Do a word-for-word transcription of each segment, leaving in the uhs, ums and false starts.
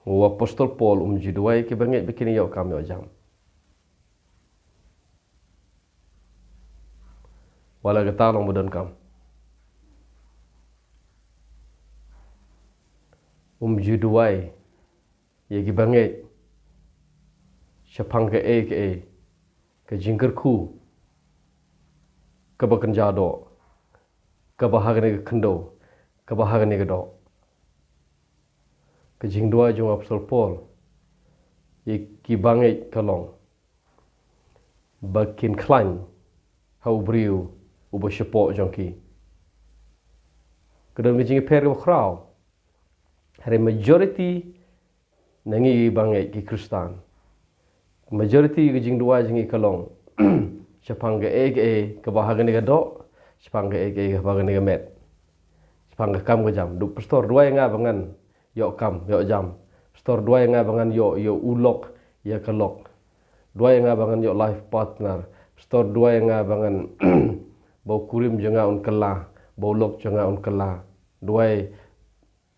U Apostol Paul um ju duwai ki bangeit ba kin ïoh kam ïoh jam. Wat la kata long ba donkam. Um ju duwai ïa ki bangeit shaphang kaei kaei ka jingkyrkhu kaba kynja doh, kaba ha kane ka khyndew, kaba ha kane ka doh. Ka jingduwai jong u Apostol Paul ïa ki bangeit ka long ba kin khlaiñ ha u briew uba shapoh jong ki. Ka don ka jingïapher kaba khraw. Hynrei majority na ngi bangeit ki Khristan, majority ka jingduwai jong ngi ka long shaphang kaei kaei kaba ha kane ka doh, shaphang kaei kaei kaba ha kane ka met, shaphang ka kam ka jam. Du pastor, duwai nga ba ngan ïoh kam ïoh jam. Pastor, duwai nga ba ngan ïoh, ïoh u lok ïa ka lok. Duwai nga ba ngan ïoh life partner. Pastor, duwai nga ba ngan, ba u kurim jong nga un kylla, ba u lok jong nga un kylla. Duwai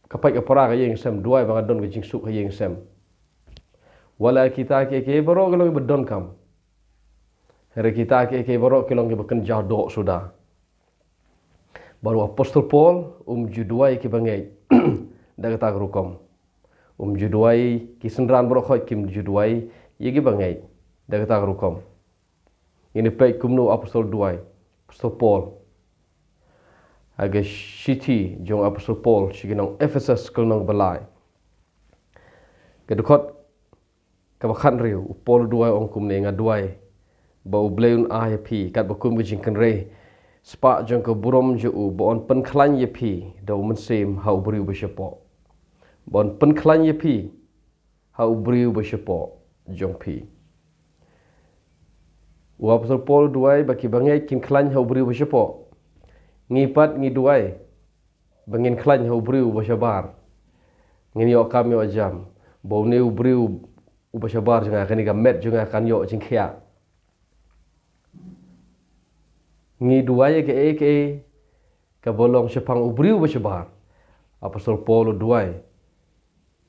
ka pait ka para ka ïing sem, duwai ba nga don ka jingsuk ka ïing sem. Wat la kita kiei kiei baroh ki long ba donkam. Hynrei kita kiei kiei baroh ki long kiba kynja doh suda. Bad u Apostol Paul um ju duwai ïa ki bangeit da kata ka rukom. Um ju duwai, ki synran baroh khoit kim ju duwai ïa ki bangeit da kata ka rukom. Ngin ïa peit kumno u Apostol duwai, Apostol Paul, ha ka shithi jong u Apostol Paul sha ki nong Ephesus, ka lynnong ba lai, ka dkhot kaba khathynriew. U Paul u duwai, ong kumne: Nga duwai ba U Blei un ai ïa phi katba kum ka jingkynrei spah jong ka burom jong u, ba un pynkhlaiñ ïa phi da u Mynsiem ha u briew ba shapoh. Ba un pynkhlaiñ ïa phi ha u briew ba shapoh jong phi. U Apostol Paul u duwai ba ki bangeit kin khlaiñ ha u briew ba shapoh. Ngi pat ngi duwai ba ngin khlaiñ ha u briew ba shabar. Ngin ïoh kam ïoh jam, ba une u briew uba shabar jong nga, kane ka met jong nga kan ïoh jingkhiah. Ngi duwai ïa kaei kaei kaba long shaphang u briew ba shabar. Apostol Paul u duwai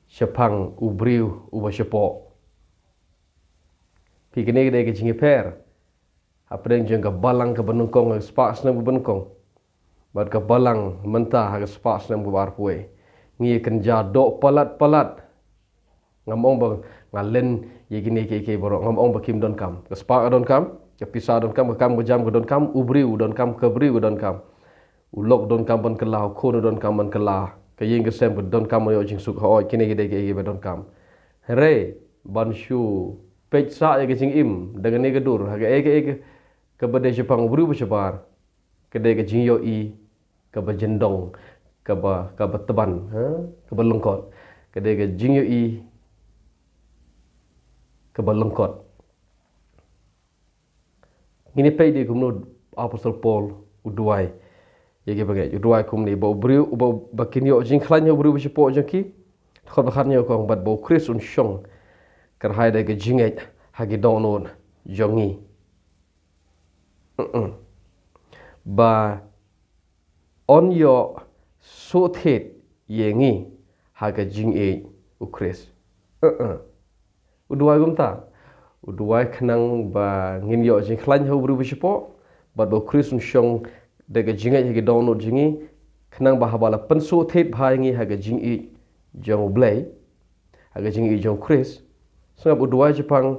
shaphang u briew uba shapoh. Phi, kane ka dei ka jingïapher hapdeng jong ka balang kaba nyngkong, ka spah snem kaba nyngkong, bad ka balang mynta ha ka spah snem kaba arphew wei. Ngi ïa kynja doh palat palat. Ngam ong ba nga len ïa kine kiei kiei baroh, ngam ong ba kim donkam. Ka spah ka donkam, ka pisa donkam, ka kam ka jam ka donkam, u briew u donkam, ka briew ka donkam. U lok donkam ban kylla, u khun u donkam ban kylla, ka ïing ka sem ka donkam ban ïoh jingsuk. Hooid, kine ki dei kiei kiei ba donkam. Hynrei ban shu peit sah ïa ka jingim da kane ka dur ha kaei kaei kaba dei shaphang u briew ba shabar, ka dei ka jingïohi kaba jyndong, kaba, kaba tban, ha, kaba lyngkot. Ka dei ka jingïohi kaba lyngkot. Ngin ïa peit de kumno u Apostol Paul u duwai ïa ki bangeit. U duwai kumne ba u briew, ba, ba kin ïoh jingkhlaiñ ha u briew ba shapoh jong ki. Dkhot ba khathynñiew ka ong: Bad ba u Khrist un shong kyrhai da ka jingngeit ha ki dohnud jong ngi. Mm-mm. Ba un ïoh sngewthuh ïa ngi ha ka jingïeit u Khrist. Uh-uh. U duwai kumta. U duwai khnang ba ngin ïoh jingkhlaiñ ha u briew ba shapoh, bad ba u Khrist un shong da ka jingngeit ha ki dohnud jong ngi, khnang ba haba la pynsngewthuh bha ïa ngi ha ka jingïeit jong U Blei, ha ka jingïeit jong u Khrist. Sngap, u duwai shaphang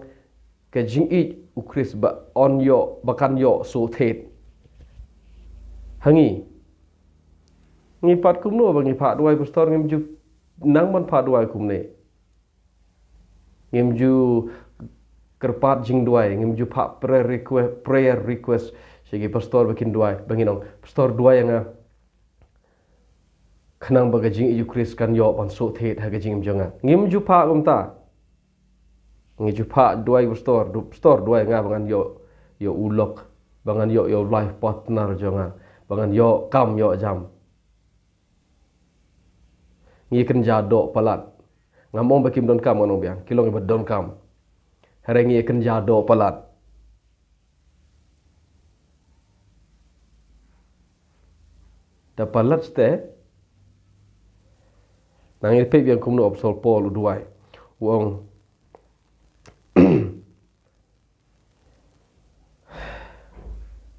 ka jingïeit u Khrist ba un ïoh, ba kan ïoh sngewthuh ha ngi. Ngi pat kumno ba ngi phah duwai, pastor? Ngim ju nang ban phah duwai kumne. Ngim ju kyrpad jingduwai, ngim ju phah prayer request, prayer request sha ki pastor ba kin duwai, ba ngin ong, pastor, duwai ïa nga khnang ba ka jingïeit u Khrist kan ïoh ban sngewthuh ha ka jingim jong nga. Ngim ju phah kumta. Ngi ju phah duwai, pastor, du-, pastor, duwai ïa nga ba ngan ïoh, ïoh u lok, ba ngan ïoh, ïoh life partner jong nga, ba ngan ïoh kam ïoh jam. Ngi kynja doh palat. Ngam ong ba kim donkam, ngan ong biang, ki long kiba donkam. Hynrei ngi kynja doh palat. Da palat te, Nang ïa peit biang kumno u Apostol Paul u duwai. U ong,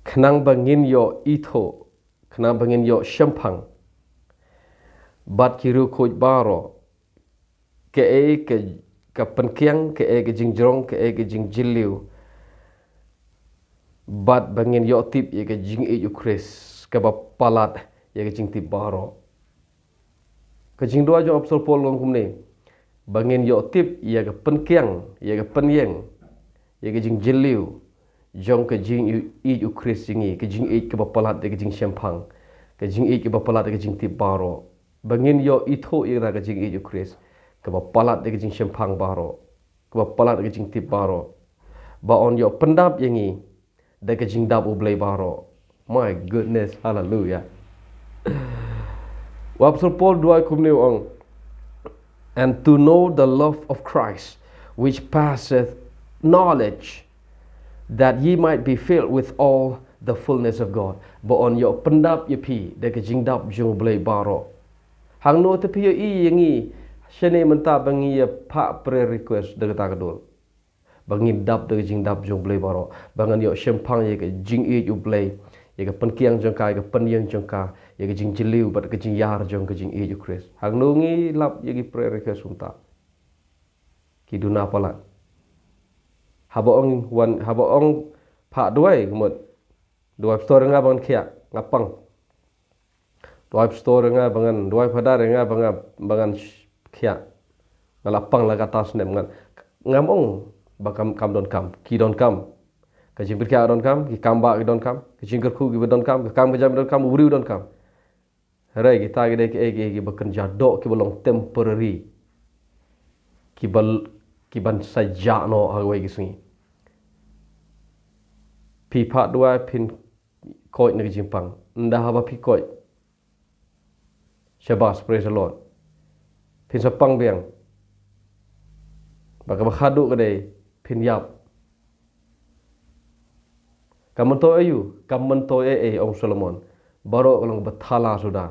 khnang ba ngin ïoh ithuh, khnang ba ngin ïoh shemphang bad ki riewkhuid baroh, kaei ka, ka pynkiang, kaei ka jingjrong, kaei ka jingjylliew, bad ba ngin ïoh tip ïa ka jingïeit u Khrist kaba palat ïa ka jingtip baroh. Ka jingduwai jong u Apostol Paul long kumne, ba ngin ïoh tip ïa ka pynkiang, ïa ka pynïeng, ïa ka jingjylliew jong ka jingïeit u Khrist ïa ngi, ka jingïeit kaba palat ïa ka jingshemphang, ka jingïeit kaba palat ïa ka jingtip baroh. Ba ngin ïoh ithuh ïa ka jingïeit u Khrist kaba palat ïa ka jingshemphang baroh, kaba palat ïa ka jingtip baroh, ba un ïoh pyndap ïa ngi da ka jingdap u Blei baroh. My goodness, hallelujah. U Apostol Paul duwai kumne, u ong, and to know the love of Christ, which passeth knowledge, that ye might be filled with all the fullness of God. Ba un ïoh pyndap ïa phi da ka jingdap jong u Blei baroh. Hangno te phi ïohi ïa ngi shane mynta ba ngi ïa phah prayer request da kata ka dur? Ba ngin dap da ka jingdap jong u Blei baroh, ba ngan ïoh shemphang ïa ka jingïeit u Blei, ïa ka pynkiang jong ka, ïa ka pynïeng jong ka, ïa ka jingjylliew bad ka jingïar jong ka jingïeit u Khrist. Hangno ngi lap ïa ki prayer request kumta? Ki duna palat. Haba ong wan, haba ong phah duwai, ka mut, duwai pastor ïa nga ba ngan khiah, nga pang. Duwai pastor ïa nga ba ngan, duwai father ïa nga ba nga, ba ngan sh-, khiah. Nga la pang la katta snem ngan. Ngam ong ba kam, kam donkam, ki donkam. Ka jingpynkhiah donkam, ki kam ba ki donkam, ka jingkyrkhu kiba donkam, ka kam ka jam donkam, u briew donkam. Hynrei kita ki dei kiei kiei kiba kynja doh, kiba long temporary. Kiba l-, kiban sa jah noh ha kawei ka sngi. Phi phah duwai phin koit na ka jingpang. Ynda haba phi koit, shabas, praise the Lord, phin sa pang biang. Ba kaba khadduh ka dei phin ïap. Kam myntoi aïu, kam myntoi ei ei, ong u Solomon. Baroh ka long kaba thala suda.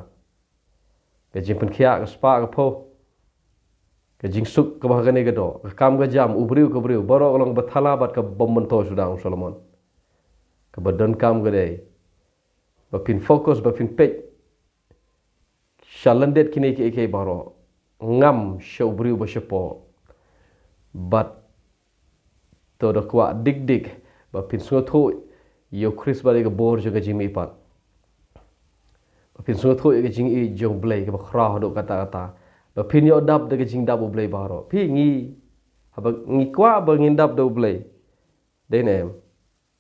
Ka jingpynkhiah, ka spah, ka phew, ka jingsuk kaba ha kane ka doh, ka kam ka jam, u briew ka briew, baroh ka long kaba thala bad kaba bym myntoi suda, ong u Solomon. Kaba donkam ka dei ba phin focus, ba phin peit sha lyndet kine kiei kiei baroh, ngam sha u briew ba shapoh. Bad to da kwah dik dik ba phin sngewthuh ïa u Khrist bad ïa ka bor jong ka jingmihpat. Ba phin sngewthuh ïa ka jingïeit jong u Blei kaba khraw haduh katta katta. Ba phin ïoh dap da ka jingdap u Blei baroh. Phi, ngi, haba ngi kwah ba ngin dap da u Blei, dei ne em?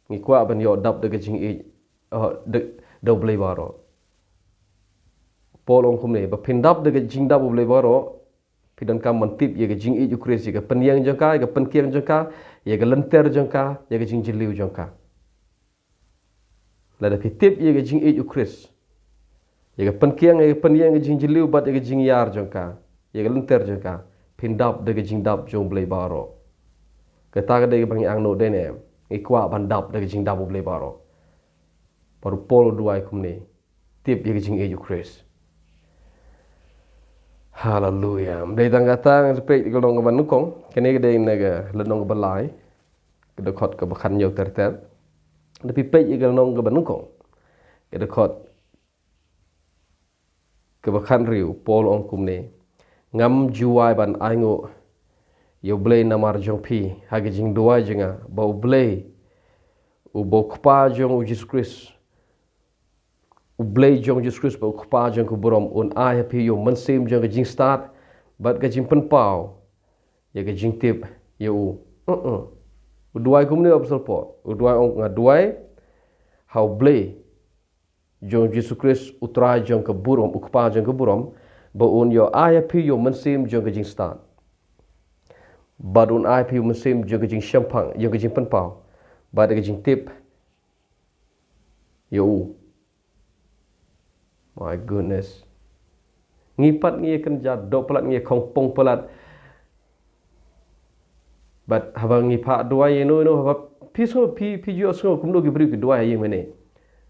Ngi kwah ban ïoh dap da ka jingïeit, oh, da, da u Blei baroh. Paul ong kumne, ba phin dap da ka jingdap u Blei baroh, phi donkam ban tip ïa ka jingïeit u Khrist, ïa ka pynïeng jong ka, ïa ka pynkiang jong ka, ïa ka lynter jong ka, ïa ka jingjylliew jong ka. Lada phi tip ïa ka jingïeit u Khrist, ïa ka pynkiang, ïa ka pynïeng, ïa ka jingjylliew bad ïa ka jingïar jong ka, ïa ka lynter jong ka, phin dap da ka jingdap jong u Blei baroh. Kata ka dei kaba ngi angnud, dei ne em? Ngi kwah ban dap da ka jingdap u Blei baroh. Bad u Paul u duwai kumne, tip ïa ka jingïeit u Khrist. Haleluya. Ym dei tang kata, ngan sa peit ïa ka lynnong kaba nyngkong. Kane ka dei na ka lynnong kaba lai, ka dkhot kaba khathynñiew ter ter. Lada phi peit ïa ka lynnong kaba nyngkong, ka dkhot kaba khathynriew, Paul u ong kumne, ngam ju wai ban ainguh ïa u Blei namar jong phi ha ka jingduwai jong nga, ba u Blei, uba u Kpa jong u Jisu Khrist, u Blei jong u Jisu Khrist, ba u Kpa jong ka burom, un ai ha phi ïa u mynsiem jong ka jingstad bad ka jingpynpaw ïa ka jingtip ïa u. Uh-uh. U duwai kumne u Apostol Paul. U duwai, ong, nga duwai ha u Blei jong u Jisu Khrist, u Trai jong ka burom, u Kpa jong ka burom, ba un ïoh ai ha phi ïa u mynsiem jong ka jingstad, bad un ai ha phi ïa u mynsiem jong ka jingshemphang, jong ka jingpynpaw bad ka jingtip ïa u. My goodness. Ngi pat ngi ïa kynja doh palat, ngi ïa khongpong palat. Bad haba ngi phah duwai ïa no ïa no, haba phi sngew, phi, phi ju ïohsngew kumno ki briew ki duwai ha ïing mane?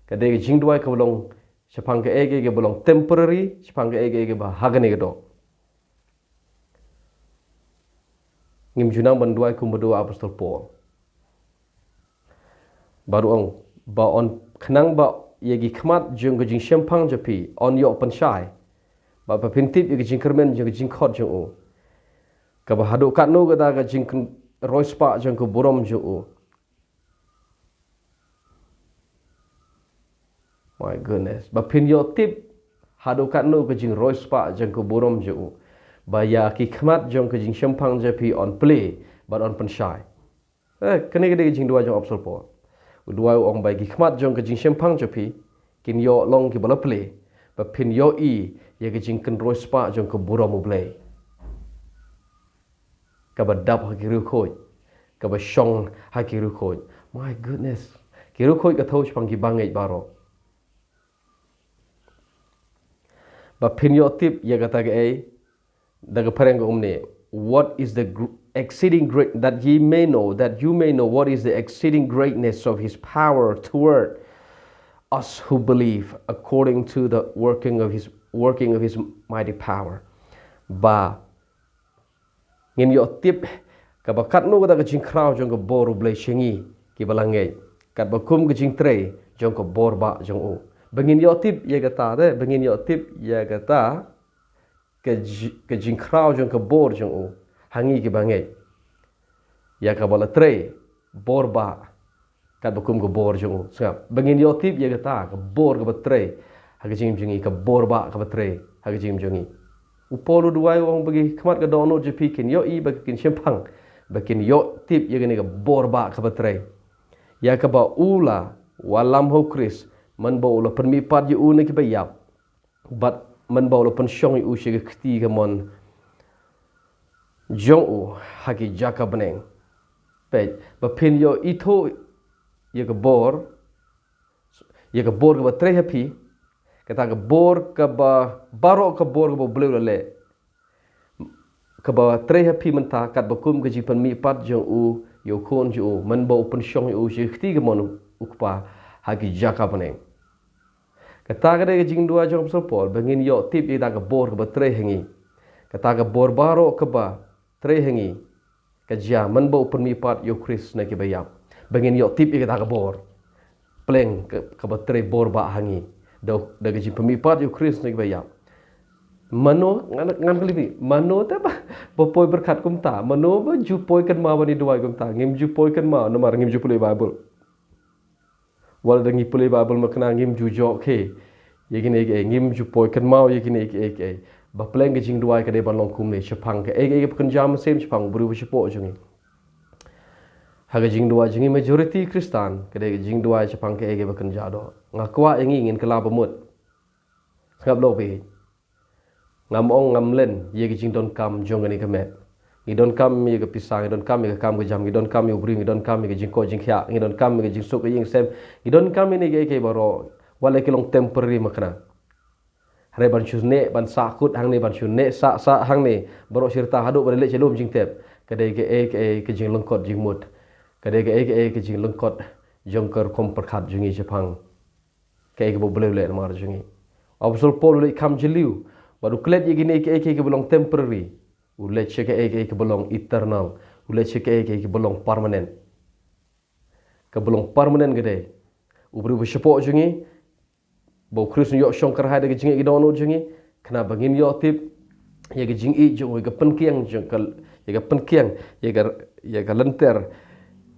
Ka dei ka jingduwai kaba long shaphang kaei kaei kaba long temporary, shaphang kaei kaei kaba ha kane ka doh. Ngim ju nang ban duwai kumba duwai apostol Paul. Bad u ong ba yn khnang ba ïa ki khmat jong ka jingshemphang jong phi yn ïoh pynshai. Bad ba phin tip ïa ka jingkyrmen jong ka jingkhot jong u, kaba haduh katno kata ka jingkynroi spah jong ka burom jong u. My goodness. Ba phin ïoh tip haduh katno ka jingroi spah jong ka burom jong u. Ba ïa ki khmat jong ka jingshemphang jong phi yn plie bad yn pynshai. Eh, kane ka dei ka jingduwai jong apostol Paul. U duwai u ong ba ïa ki khmat jong ka jingshemphang jong phi kin ïoh long kiba la plie, ba phin ïohi ïa ka jingkynroi spah jong ka burom U Blei, kaba dap ha ki riewkhuid, kaba shong ha ki riewkhuid. My goodness. Ki riewkhuid ka thew shaphang ki bangeit baroh. Ba phin ïoh tip ïa kata kaei, da ka phareng ka um ne, what is the gr- exceeding great, that ye may know, that you may know what is the exceeding greatness of his power toward us who believe, according to the working of his working of his mighty power. Ba ngin ïoh tip kaba katno kata ka jingkhraw jong ka bor U Blei sha ngi kiba la ngeit, katba kum ka jingtrei jong ka bor bah jong u. Ba ngin ïoh tip ïa kata de, ba ngin ïoh tip ïa kata ka ji- ka jingkhraw jong ka bor jong u ha ngi kiba ngeit, ïa kaba la trei bor bah katba kum ka bor jong u. Sngap, ba ngin ïoh tip ïa kata ka bor kaba trei ha ka jingim jong ngi, ka bor bah kaba trei ha ka jingim jong ngi. U Paul u duwai u ong ba ki khmat ka dohnud jong phi kin ïohi, ba kin shemphang, ba kin ïoh tip ïa kane ka bor bah kaba trei, ïa kaba u la wallam ha U Khrist mynba u la pynmihpat ïa u na kiba ïap, bad mynba u la pynshong ïa u sha ka kti kamon jong u ha ki jaka bneng. Peit, ba phin ïoh ithuh ïa ka bor, ïa ka bor kaba trei ha phi, kata ka bor kaba, baroh ka bor kaba U Blei u la leh, kaba trei ha phi mynta katba kum ka jingpynmihpat jong u ïa U Khun jong u mynba u pynshong ïa u sha ka kti kamon U Kpa ha ki jaka bneng. Kata ka dei ka jingduwai jong apostol Paul, ba ngin ïoh tip ïa kata ka bor kaba trei ha ngi. Kata ka bor baroh kaba trei ha ngi ka jia mynba u pynmihpat ïa U Khrist na kiba ïap. Ba ngin ïoh tip ïa kata ka bor, pleng ka- kaba trei bor bah ha ngi da, da ka jingpynmihpat ïa U Khrist na kiba ïap. Mano, ngan, ngan kylli phi, mano te ba, ba poi pyrkhat kumta? Mano ba ju poi kynmaw ban ïa duwai kumta? Ngim ju poi kynmaw namar ngim ju pule Baibl. Wat la da ngi pule Baibl ma kane, ngim ju jok hi ïa kine kiei, ngim ju poi kynmaw ïa kine kiei kiei. Ba pleng ka jingduwai ka dei ban long kumne shaphang kaei kaei kaba kynja mynsiem, shaphang u briew ba shapoh jong ngi. Ha ka jingduwai jong ngi majority Khristan, ka dei ka jingduwai shaphang kaei kaba kynja doh. Nga kwah ïa ngi ngin kylla ba mut. Sngap lok phi. Ngam ong ngam len ïa ka jingdonkam jong kane ka met. Ngi donkam ïa ka pisa, ngi donkam ïa ka kam ka jam, ngi donkam ïa u briew, ngi donkam ïa ka jingkoit jingkhiah, ngi donkam ïa ka jingsuk ka ïingsem, ngi donkam ïa kine kiei kiei baroh. Wat la ki long temporary ma kane. Hynrei ban shu neh ban sah kut hangne, ban shu neh sah sah hangne, baroh shi rta haduh ba la leit sha lum jingtep, ka dei kaei kaei ka jinglyngkot jingmut. Ka dei kaei kaei ka jinglyngkot jong ka rukom pyrkhat jong ngi shaphang kaei kaba U Blei u leh namar jong ngi. U Apostol Paul u leit kham jylliew bad u klet ïa kine kiei kiei kiba long temporary. U leit sha kaei kaei kaba long eternal. U leit sha kaei kaei kaba long permanent. Kaba long permanent ka dei u briew ba shapoh jong ngi, ba U Khrist un ïoh shongkyrhai da ka jingïeit ka dohnud jong ngi, khnang ba ngin ïoh tip ïa ka jingïeit jong u, ïa ka pynkiang jong ka, ïa ka pynkiang, ïa ka, ïa ka lynter,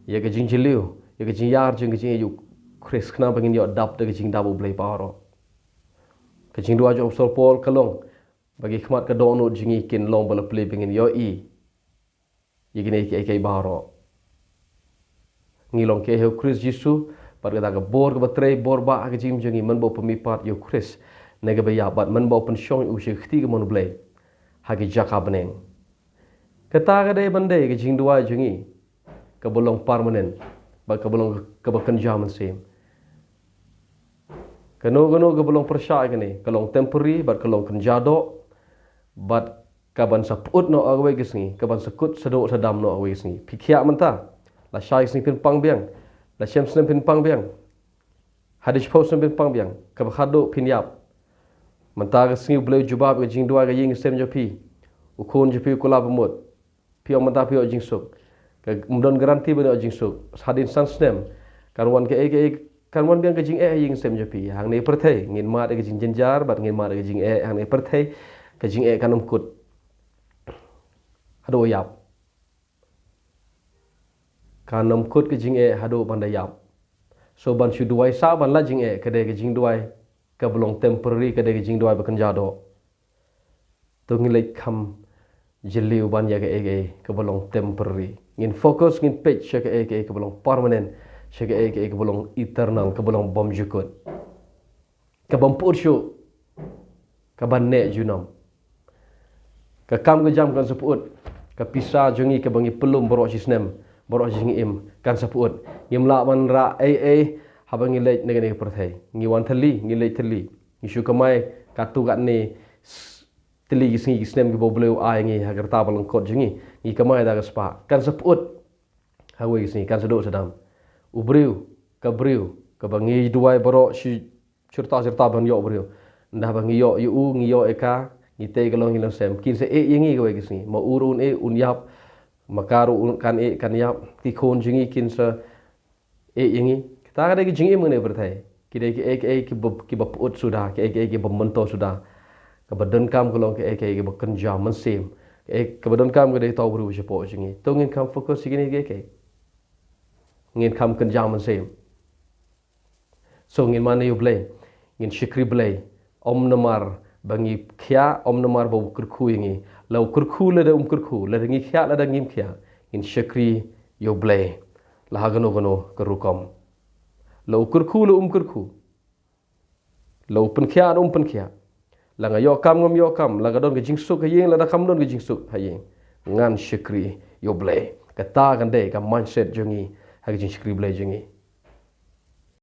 ïa ka jingjylliew, ïa ka jingïar jong ka jingïeit U Khrist, khnang ba ngin ïoh dap da ka jingdap U Blei baroh. Ka jingduwai jong u Apostol Paul ka long ba ki khmat ka dohnud jong ngi kin long ba la plie ba ngin ïohi ïa kine kiei kiei baroh. Ngi long kiei ha U Khrist Jisu, bad kata ka bor kaba trei bor bah ha ka jingim jong ngi mynba u pynmihpat ïa U Khrist na kiba ïap, bad mynba u pynshong ïa u sha ka kti kamon U Blei ha ki jaka bneng. Kata ka dei ban dei ka jingduwai jong ngi kaba long permanent, bad kaba long kaba kynja mynsiem. Kano kano kaba long pyrshah ïa kane, ka long temporary bad ka long kynja doh, bad kaban sa pyut noh ha kawei ka sngi, kaban sa kut sa doh sa dam noh ha kawei ka sngi. Phi khiah mynta, la shai sngi phin pang biang, la shem snem phin pang biang, hadien shiphew snem phin pang biang, kaba khadduh phin ïap. Mynta ka sngi U Blei u jubab ïa ka jingduwai ka ïing ka sem jong phi. U khun jong phi u kylla ba mut. Phi ong mynta phi ïoh jingsuk. Ka ym don guarantee ban ïoh jingsuk. Hadien san snem kan wan kaei kaei, kan wan biang ka jingeh ha ïing sem jong phi. Hangne pyrthei ngin mad ïa ka jingjynjar bad ngin mad ïa ka jingeh. Hangne pyrthei ka jingeh kan ym kut haduh ïap. Kan ym kut ka jingeh haduh ban da ïap. So ban shu duwai sah ban lait jingeh, ka dei ka jingduwai kaba long temporary, ka dei ka jingduwai ba kynja doh. To ngin leit kham jylliew ban ïa kaei kaei kaba long temporary. Ngin focus, ngin peit sha kaei kaei kaba long permanent, sha kaei kaei kaba long eternal, kaba long bymjukut, kaba ym pyut shuh, kaba neh junom. Ka kam ka jam kan sa pyut. Ka pisa jong ngi kaba ngi pynlum baroh shi snem, baroh shi jingim, kan sa pyut. Ngim lah ban rah ei ei haba ngi leit na kane ka pyrthei. Ngi wan thylli, ngi leit thylli. Ngi shu kamai katto katne s-, tylli ki sngi ki snem kiba U Blei u ai ngi ha ka rta ba lyngkot jong ngi. Ngi kamai da ka spah. Kan sa pyut ha kawei ka sngi, kan sa duh sa dam. U briew, ka briew kaba ngi duwai baroh shi shirta shirta ban ïoh briew. Ynda ba ngi ïoh ïa u, ngi ïoh ïa ka, ngi tei ka long ïing long sem, kin sa ïeh ïa ngi kawei ka sngi. Ma u ruh un ïeh un ïap, ma ka ruh un kan ïeh kan ïap, ki khun jong ngi kin sa ïeh ïa ngi. Kata ka dei ka jingim kane pyrthei. Ki dei kiei kiei kiba, kiba pyut suda, kiei kiei kiba myntoi suda. Kaba donkam ka long kiei kiei kiba kynja mynsiem. Kiei kaba donkam ka dei uta u briew shapoh jong ngi. To ngin kham focus ïa kine kiei kiei. Ngin kham kynja mynsiem. So ngin mane ïa U Blei, ngin shakri Blei. Ym namar ba ngi khiah, ym namar ba u kyrkhu ïa ngi. La u kyrkhu lada um kyrkhu, lada ngi khiah lada ngim khiah, ngin shakri ïa U Blei. La ha kano kano ka rukom. La u kyrkhu la um kyrkhu, la u pynkhiah la um pynkhiah, la nga ïoh kam ngam ïoh kam, la ka don ka jingsuk ha ïing lada kam don ka jingsuk ha ïing, ngan shakri ïa U Blei. Kata kan dei ka mindset jong ngi ha ka jingshakri Blei jong ngi.